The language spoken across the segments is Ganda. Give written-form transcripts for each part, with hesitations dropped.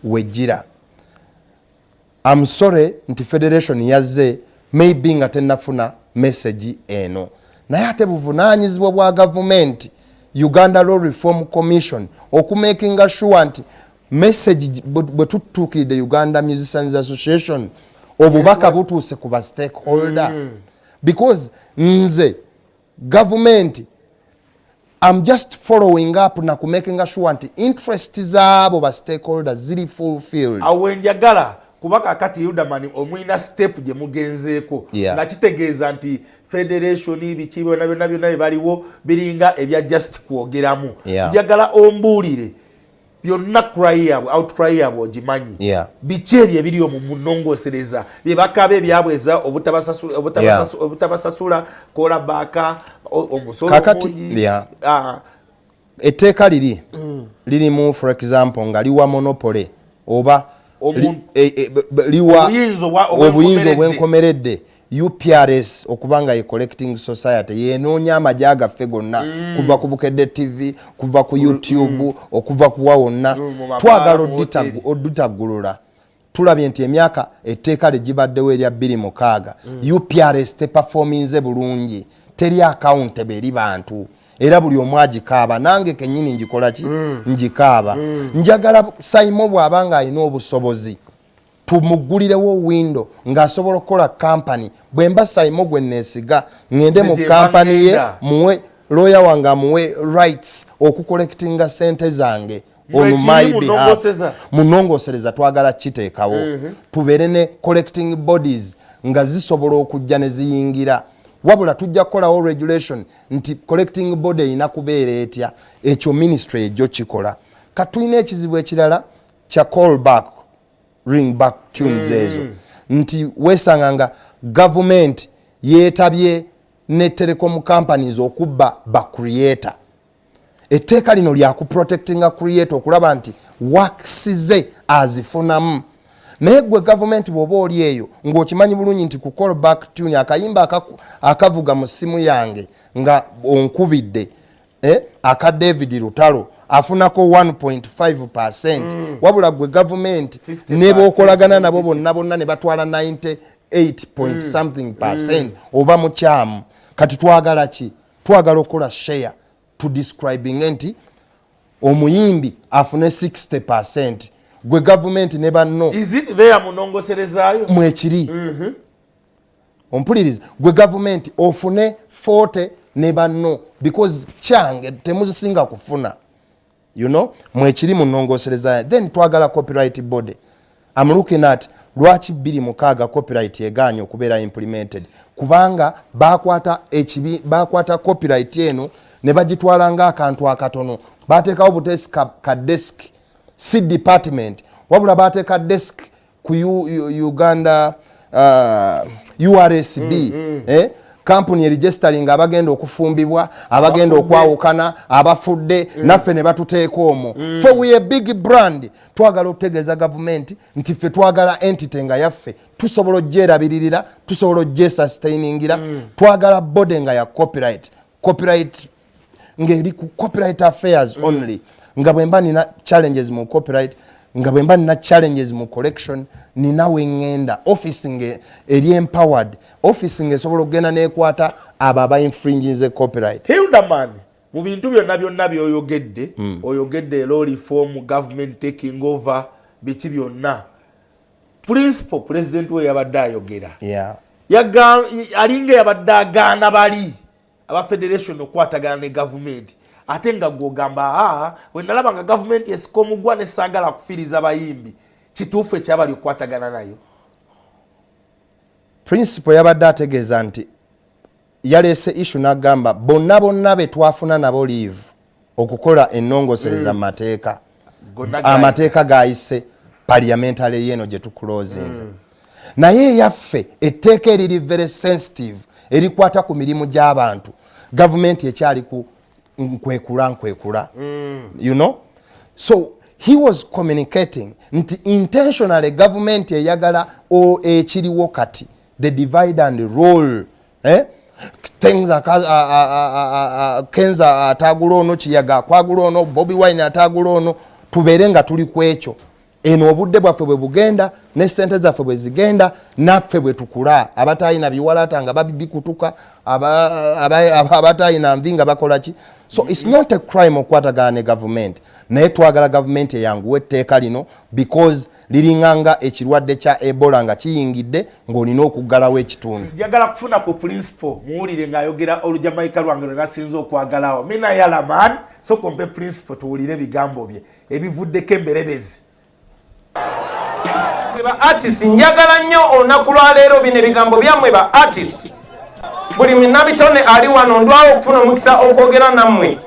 Wejjira, am sorry nti federation yazze maybe nga tenafuna message eno, naye ate buvunaanyizibwa bwa gavumenti, Uganda Law Reform Commission, okumakinga sure nti message bwe tutuukiridde Uganda Musicians Association, obubaka butuuse ku ba stakeholder, because nze gavumenti, I'm just following up na kumakinga sure nti interest zaabo ba stakeholders ziri fulfilled. Awo wenjagala, kuba kakati Hilderman omwina step gye mugenzeeko nga kitegeeza nti federation, biki byonna byonna byonna byebaliwo biringa ebya just kwogeramu. Njagala ombuulire byonna, cry yaabwe, outcry yaabwe ogimanyi. Biki ebyo ebiri omwo munongosereza bye bakaba ebyabwe eza obutabasasula kola baaka omusolo Kakati, omungi? Yeah. Etteeka liri lirimu, for example, nga liwa monopoly oba liwa Obuyinza obuyinza obwenkomeredde. Obwenkomeredde UPRS okuba nga ye collecting society, yenoonya amagya gaffe gonna kuva ku Bukedde TV, kuva ku YouTube, okuva kuwa wonna. Mu mabaala, Twagala mu hoteri. odutaggulula. Tulabye nti emyaka etteeka ligibaddewo erya 26, UPRS teperforminze bulungi, teri accountable eri bantu, era buli omu agikaaba. Nange kenyini ngikola ki? Ngikaaba. Njagala Saimo bw'aba nga alina obusobozi, tumugulirewo window ng'asobola okukola kampani. Bwe mba Saimo gwe neesiga, ŋŋende mu Nze gye mba kampani ye, ŋŋenda. Muwe lawyer wange, amuwe rights okucollectinga sente zange on Mwekiri my behalf. Munongooseza. Munongosereza twagala kiteekawo tubeere ne collecting bodies nga zisobola okujja ne ziyingira, wabula tujja kukolawo regulation nti collecting body erina kubeera etya. Ekyo ministry ejjo kikola. Katulina ekizibu ekirala kya call back, ring back tunes ezo, nti weesanga nga gavumenti yeetabye ne telecom companies okubba ba creator. Etteeka lino lyakuprotectinga creator, okulaba nti works ze azifunamu. Naye gwe gavumenti bw'oba oli eyo ng'okimanyi bulungi nti ku call back tune, akayimba akavuga mu ssimu yange nga onkubidde, aka David Lutalo afunako 1.5%, wabula gwe gavumenti 50%, ne bookolagana nabo bonna bonna ne batwala 98 point something percent, oba mukyamu. Kati twagala ki? Twagala okukola share to describing nti omuyimbi afune 60%, gwe gavumenti ne banno Is it there munongoserezaayo? Mwekiri. Ompuliriza? Gwe gavumenti ofune 40 ne banno, because kyange temuzisinga kufuna. Mwekiri munongosereza. Then twagala copyright body. I'm looking at lwaki 26 copyright eganye okubeera implemented, kubanga bakwata ekibi, bakwata copyright eno ne bagitwala ng'akantu akatono. Bateekawo buteesi ka desk, si department, wabula bateeka desk ku Uganda URSB, kampuni eregistering abagenda okufumbibwa, abagenda Abafudde. okwawukana, abafudde. Naffe ne batuteeka omwo. Fe we a big brand. Twagala okutegeeza gavumenti nti ffe twagala entity nga yaffe, tusobola ogyerabiririra, tusobola ogyesustainingira. Twagala body nga ya copyright, copyright ng'eri ku copyright affairs only, nga bwe mba nina challenges mu copyright, nga bwe mba nina challenges mu collection, nina we ŋŋenda, office nge eri empowered, office ng'esobola okugenda n'ekwata abo aba infringinze copyright. Hilderman, mu bintu byonna byonna byoyogedde, oyogedde law reform, government taking over, biki byonna, principal president we yabadde ayogera, alinga yabadde agaana bali aba federation okukwatagana ne gavumenti, ate nga gwogamba, aa, we nalaba nga gavumenti esika omugwa nesaagala kufiiriza bayimbi. Kituufu ekyabali okukwatagana nayo? Principal yabadde ategeeza nti yaleese issue n'agamba bonna bonna be twafuna nabo leave okukola ennongosereza mu mateeka, Gonna amateeka gayise parliamentary yeno gye tukulozinze, naye eyaffe etteeka eriri very sensitive, erikwata ku mirimu gy'abantu, gavumenti ekyali ku nkwekula nkwekula. So he was communicating nti intentionally gavumenti eyagala ekiriwo kati, the divide and rule, eh? Things Kenza atagula ono, Kiyaga akwagula ono, Bobi Wine atagula ono, tubeere nga tuli ku ekyo. Eno obudde bwaffe bwe bugenda ne sente zaffe bwe zigenda, naffe bwe tukula. Abatalina biwalata nga babikutuka, abatalina nvi nga bakola ki. So it's not a crime okukwatagana ne gavumenti, naye twagala gavumenti eyanguwa etteeka lino because liringanga ekirwadde kya Ebola nga kiyingidde ng'olina okuggalawo ekitundu. Njagala kufuna ku principal muwulire ng'ayogera Olujamaika lwange lwe nasinze okwagalawo. Mina yalaman so kompe principal tuwulire ebigambo bye ebivuddeko emberebezi. Ba artist, njagala nnyo olunaku lwaleero bino ebigambo byammwe ba artist. Buli munnabitone ali wano ndwawo okufuna omukisa okwogera nammwe,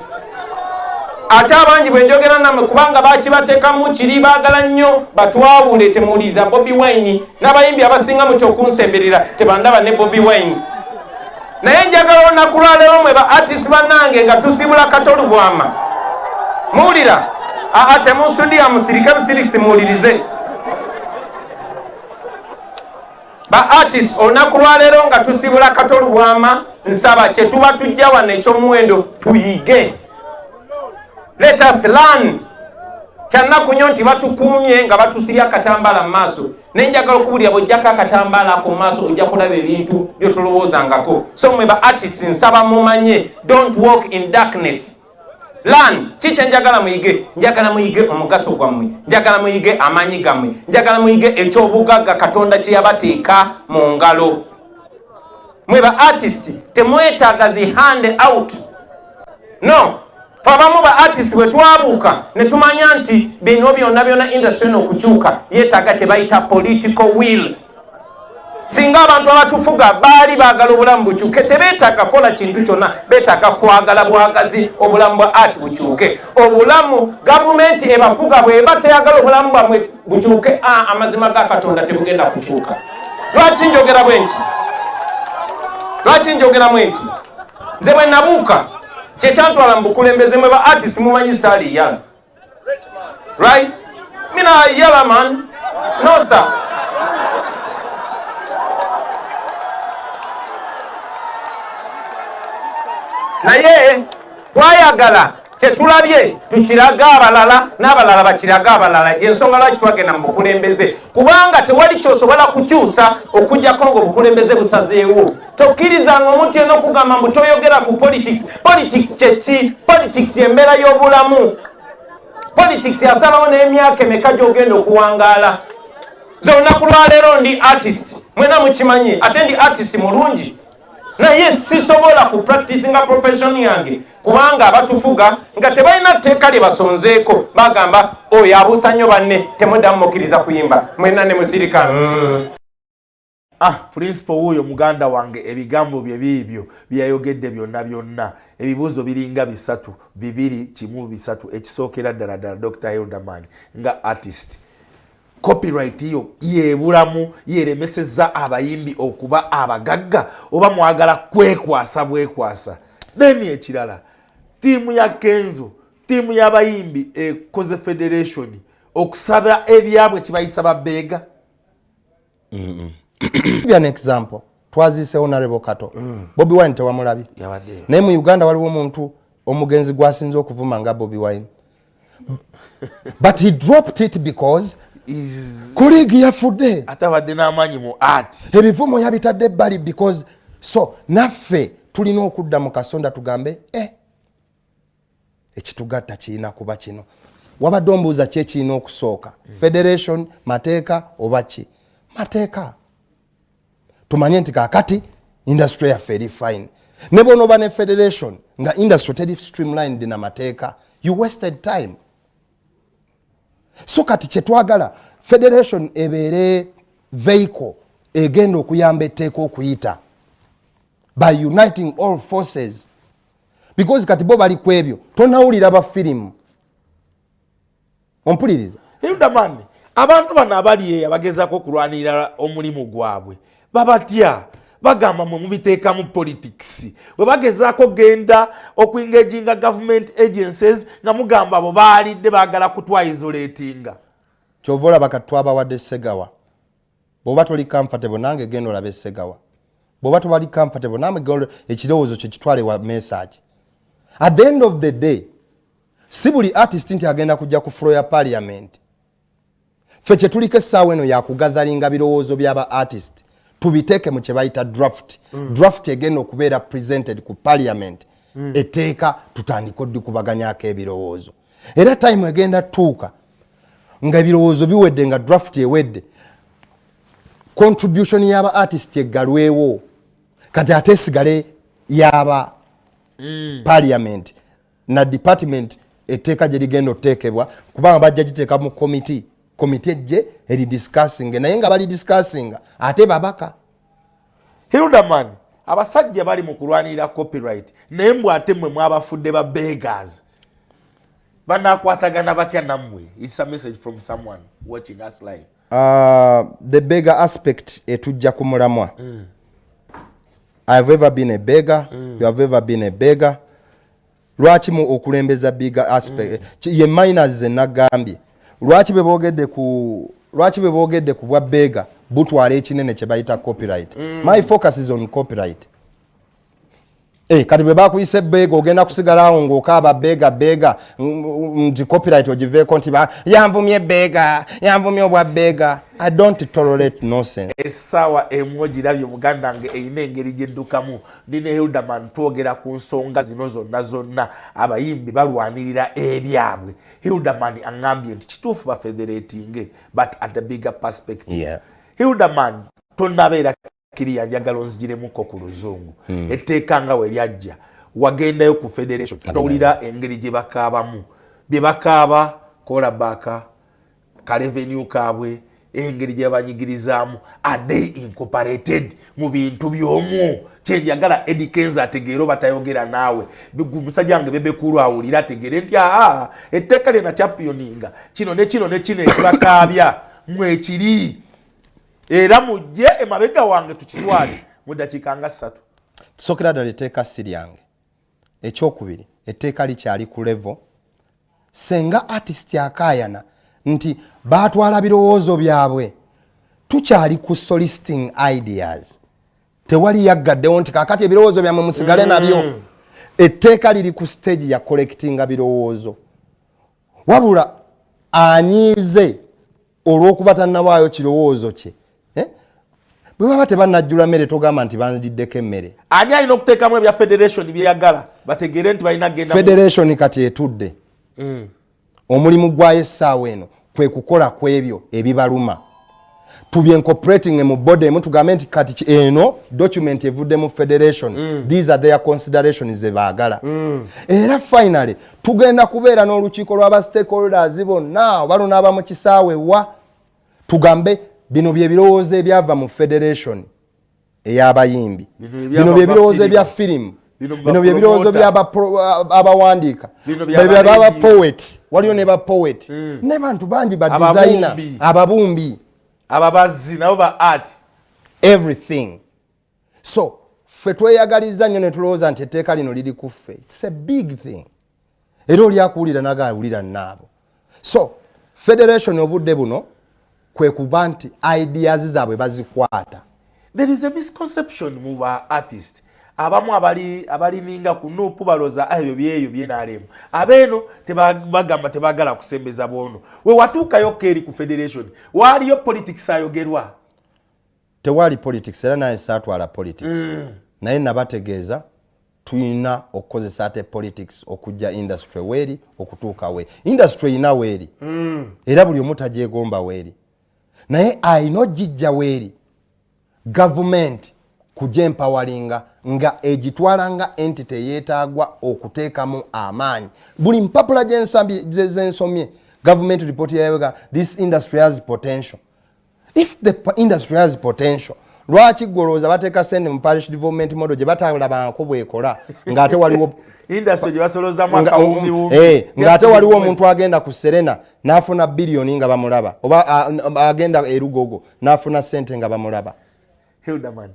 ate abangi bwe njogera nammwe kubanga bakibateekamu kiri baagala nnyo batwawule. Temuwuliriza Bobi Wine n'abayimbi abasinga mutya okunsemberera, tebandaba ne Bobi Wine. Naye njagala olunaku lwaleero mwe ba artist bannange nga tusibula Kato Lubwama, muwulira? Aa, temunsudiya, musirike busirikisi, muwulirize ba artist. Olunaku lwaleero nga tusibula Kato Lubwama, nsaba kyetuba tujja wano ekyomuwendo tuyige. Let us learn. Kyannaku nnyo nti batukuumye nga batusibye akatambaala mu maaso, naye njagala okubulira, bw'ojjako akatambaala ako mu maaso ojja kulaba ebintu byotolowoozangako. So mwe ba artists, nsaba mumanye, don't walk in darkness, learn. Ki kyenjagala muyige? Njagala muyige omugaso gwammwe, njagala muyige amaanyi gammwe, njagala muyige ekyobugagga Katonda kye yabateeka mu ngalo. Mwe ba artist temwetaaga zi hand out, no. Fe abamu ba artist bwe twabuuka ne tumanya nti bino byonna byonna, industry eno okukyuka yeetaaga kye bayita political will. Singa abantu abatufuga baali baagala obulamu bukyuke, tebeetaaga kukola kintu kyonna, beetaaga kwagala bwagazi obulamu bwa art bukyuke. Obulamu gavumenti ebafuga bweba teyagala obulamu bwamwe bukyuke, amazima ga Katonda tebugenda kukyuka. Lwaki njogera bwe nti? Lwaki njogeramu nti nze bwe nabuuka kyekyantwala mu bukulembeze? Mwe ba artist mumanyi saali yala, right? Mina yala man, no sir. Naye twayagala kyetulabye tukiraga abalala, n'abalala bakiraga abalala. Yensonga lwaki twagenda mu bukulembeze, kubanga tewali kyosobola kukyusa okujjako nga obukulembeze busazeewo. Tokkirizanga omuntu yenna okugamba mbu toyogera ku politics. Politics kyeki? Politics embeera y'obulamu. Politics yasalawo n'emyaka emeka gy'ogenda okuwangaala. Nze olunaku lwaleero ndi artist, mwena mukimanyi, ate ndi artist mulungi, naye sisobola ku practicinga profession yange kubanga abatufuga nga tebalina tteeka lye basonzeeko. Bagamba oyo abuusa nnyo banne, temuddamu mukkiriza kuyimba, mwena ne musirika. Ah, principal wuuyo muganda wange, ebigambo bye biibyo byayogedde byonna byonna. Ebibuuzo biringa bisatu, bibiri, kimu, bisatu. Ekisookera ddala ddala, Dr Hilderman, nga artist, copyright yo yebulamu yeremeseza abayimbi okuba abagagga, oba mwagala kwekwasa bwekwasa? Then ekirala, ttiimu ya Kenzo, ttiimu y'abayimbi ekoze federation okusaba ebyabwe kibayisa babeega. Give an example, twaziise Honorable Kato. Bobi Wine tewamulabye, naye mu Uganda waliwo omuntu omugenzi gwasinze okuvuma nga Bobi Wine, but he dropped it because ku league yafudde. Ate abadde n'amaanyi mu art. Ebivumo yabitadde ebbali because, so naffe tulina okudda mu kasonda tugambe, eh, ekitugatta kirina kuba kino. Wabadde ombuuza ki ekirina okusooka, federation, mateeka oba ki? Mateeka. Tumanye nti kakati industry yaffe eri fine. Ne bwonoba ne federation nga industry teri streamlined na mateeka, you wasted time. So kati kyetwagala, federation ebeere vehicle egenda okuyamba etteeka okuyita by uniting all forces, because kati bo bali ku ebyo, tonawulira ba firimu, ompuliriza? Hilderman, abantu bano abali eyo abagezaako okulwanirira omulimu gwabwe babatya, bagamba mwe mubiteekamu politics. Bwe bagezaako genda okuengaginga government agencies nga mugamba abo baalidde, baagala kutwaisolatinga. Kyova olaba kati twabawadde Segawa. Bw'oba toli comfortable nange, genda olabe Segawa. Bw'oba tobali comfortable namwe, genda ekirowoozo kye kitwale wa message. At the end of the day, si buli artist nti agenda kujja ku floor ya parliament. Ffe kyetuliko essaawa eno yakugatheringa birowoozo by'aba artist, tubiteeke mu kye bayita draft. Draft egenda okubeera presented ku parliament. Etteeka tutandike oddikubaganyako ebirowoozo, era time egenda tuuka nga ebirowoozo biwedde, nga draft ewedde, contribution y'aba artist eggalwewo. Kati ate esigale yaba parliament na department etteeka gye ligenda otuteekebwa, kubanga bajja giteeka mu komiti. Komiti ejje eridiscussing, naye nga bali discussinga ate babaka. Hilderman, abasajja bali mu kulwanirira copyright, naye mbw ate mmwe mwabafudde ba beggars. Banakwatagana batya nammwe? It's a message from someone watching us live. The beggar aspect etujja ku mulamwa. I've ever been a beggar. You have ever been a beggar. Lwaki mu okulembeza bigger aspect? Ye minus ze nagambye. Lwaki bwe boogedde ku bwa beggar butwala ekinene kye bayita copyright? My focus is on copyright. Kati bwe bakuyise beggar, ogenda kusigalawo ng'okaaba beggar, beggar, nti copyright ogiveeko, nti yanvumye beggar, yanvumye obwa beggar. I don't tolerate nonsense. Essaawa emu ogirabye, muganda wange, erina engeri gyeddukamu. Ndi ne Hilderman, twogera ku nsonga zino zonna zonna. Abayimbi balwanirira ebyabwe. Hilderman aŋŋambye nti kituufu bafederatinge, but at the bigger perspective. Hilderman, tonnabeera kiriya, njagala onzigiremuko ku luzungu. Etteeka nga we lyajja, wagendayo ku federation, towulira engeri gye bakaabamu, bye bakaaba kolabaka ka revenue kaabwe, engeri gye banyigirizaamu. Are they incorporated mu bintu by'omwo? Kyenjagala Eddy Kenzo ategeere oba tayogera naawe, musajja wange Bebe Cool awulire, ategeere nti aa, etteeka lyena championinga kino ne kino ne kino ekibakaabya mwekiri, era mujje emabega wange tukitwale mu dakiika nga 3. Tusookera ddala, etteeka si lyange. Ekyokubiri, etteeka likyali ku level senga artist akaayana nti baatwala birowoozo byabwe. Tukyali ku soliciting ideas. Tewali yaggaddewo nti kakati ebirowoozo byammwe musigale nabyo. Etteeka liri ku stage ya collectinga birowoozo, wabula anyiize olw'okuba tannawaayo kirowoozo kye. Eh? Bwe baba tebannajjula mmere, togamba nti banzididdeko emmere. Ani alina okuteekamu ebya federation byeyagala bategeere nti balina kugenda Federation kati etudde. Omulimu gwayo essaawa eno kwe kukola ku ebyo ebibaluma, tubyencorporating mu body emu, tugambe nti kati eno document evudde mu federation. These are their considerations ze baagala. Era finally tugenda kubeera n'olukiiko lw'aba stakeholders bonna, oba lunaaba mu kisaawe wa, tugambe bino bye birowoozo ebyava mu federation ey'abayimbi, Bino bino bye birowoozo ebya firimu, Bino bino bye birowoozo abawandiika, Bino bya bye ba baba radio. poet, waliyo ne ba poet ne bantu bangi, ba designer, Ababumbi. ababumbi, ababazzi nabo ba art. Everything. So ffe tweyagaliza nnyo ne tulowooza nti etteeka lino liri ku ffe. It's a big thing, era oli akuwulira nagawulira naabo. So federation obudde buno kwe kuba nti ideas zaabwe bazikwata. There is a misconception mu ba artist abamu abali abalininga ku NUP, baloza, "Ah, ebyo byeyo byenalemu." Abeeno bagamba tebagala kusembeza bwono. We watuukayo keeri ku federation, waaliyo politics ayogerwa? Tewali politics, era naye saatwala politics. Naye nabategeeza tulina okukozesa ate politics okujja industry weeri okutuuka we industry erina weeri. Era buli omu tagyegomba weeri, naye ayina ogijja weeri. Gavumenti kujja empoweringa nga egitwala nga entity eyeetaagwa okuteekamu amaanyi. Buli mpapula zensomye, gavumenti report yayega, this industry has potential. If the industry has potential, lwaki golowooza bateeka sente mu parish development model gye batalabangako bwekola, ng'ate waliwo industry gye basolozamu akawumbiwumbi? Ng'ate waliwo omuntu agenda ku Serena n'afuna biliyoni nga bamulaba, oba agenda erugogo n'afuna sente nga bamulaba. Hilderman,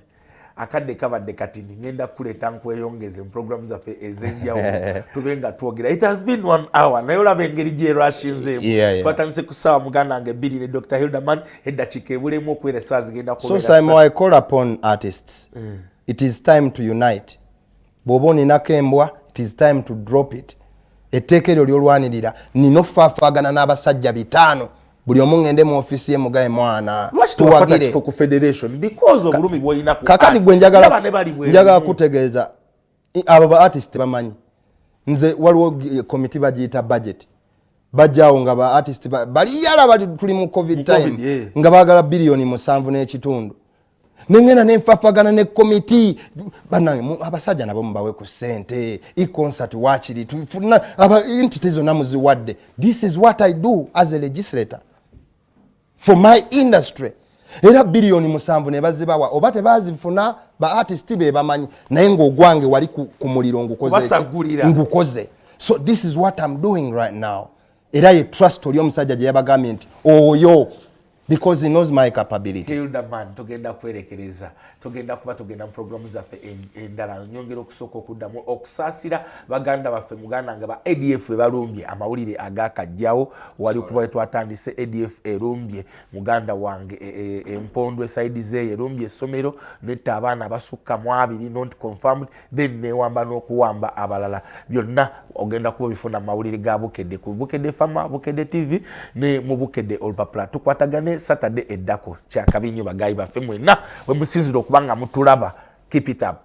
akadde kabadde katini. Ngenda kuleeta nkweyongeze mu programu zaffe ez'enjawulo, tube nga twogera. It has been one hour, naye olaba engeri gyerwashinzeemu. Twatandise ku ssaawa, muganda wange, 2 ne Dr Hilderman, eddakiika ebulemu okubeera essaawa zigenda So kubeera Simon, I call upon artists. It is time to unite. Bw'oba oninako embwa, it is time to drop it. Etteeka eryo lyolwanirira, nina ofaafaagana n'abasajja bitaano. Buli omu ngende mu ofiisi ye mugaye mwana. Lwaki tewakwata kifo ku federation? Because obulumi bwolina ku Kakati art. Gwe njagala Ndaba ne bali bweru. Njagala kutegeeza abo ba artist bamanyi nze waliwo komiti bagiyita budget, bajjawo nga ba artist bali yala bali tuli mu COVID Mu time, COVID, yeah. nga baagala 7.5 biliyoni, nengenda nenfafagana ne komiti. Bannange, abasajja nabo mubawe ku ssente, e-concert wakiri tufuna entity zonna muziwadde. This is what I do as a legislator for my industry. Era 7 biliyoni ne bazibawa oba tebazifuna, ba artist be bamanyi, naye ng'ogwange wali ku muliro ngukoze ki? Basagulira. Ngukoze. So this is what I'm doing right now. Era ye trust oli omusajja gye yabagambye nti oyo, because he knows my capability. Hilderman, tugenda kwerekereza, tugenda kuba tugenda mu programu zaffe endala. Nyongera okusooka okuddamu okusaasira baganda baffe muganda nga ba ADF ebalumbye. Amawulire agakajjawo wali okuva we twatandise, ADF erumbye muganda wange Empondo, eside zeeyo, erumbye essomero netta abaana abasukka mu 20, not confirmed, then newamba n'okuwamba abalala. Byonna ogenda kuba obifuna mu mawulire ga Bukedde ku Bukedde Fama, Bukedde TV ne mu Bukedde olupapula. Tukwatagane Saturday eddako. Kyakabi nnyo. Bagayi baffe mwenna we musinzira okuba nga mutulaba, keep it up.